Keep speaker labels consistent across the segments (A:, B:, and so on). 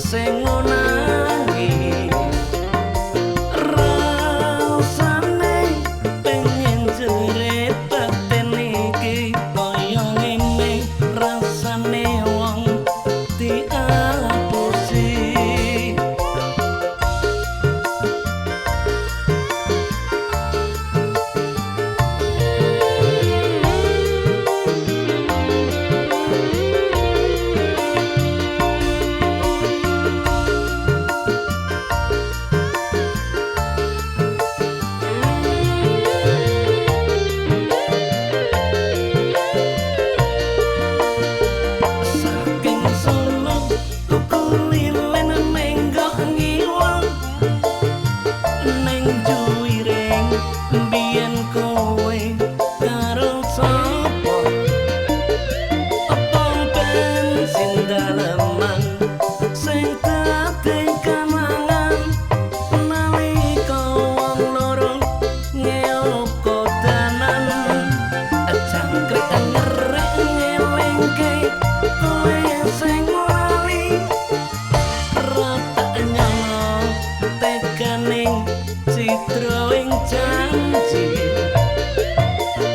A: sing nangis. Rasane pengen jerit batin iki kaya ngene rasane wong diapusi. Saking Solo tuku lilen menggok ngiwa neng juwiring biyen kowe karo sapa, pom bensin daleman sing dadi kenangan nalika wong loro ngeok kodanan. Jangkrik ngerik ngelingke kowe sing lali, rata nyono teganing citra ing janji.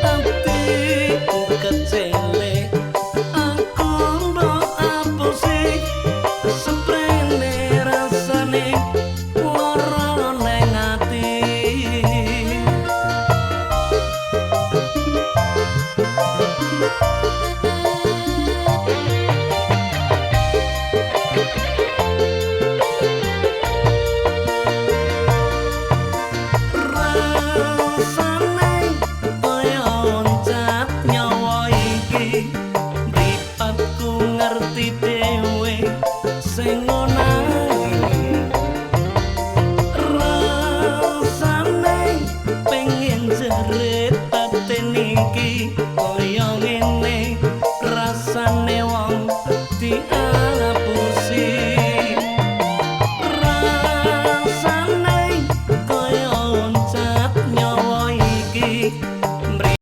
A: Atiku kecele aku mbok apusi, seprene rasane lara neng ati. Rasane kaya oncat nyawa iki, mripatku ngerti dhewe sing nangis. Rasane pengen jerit batin iki.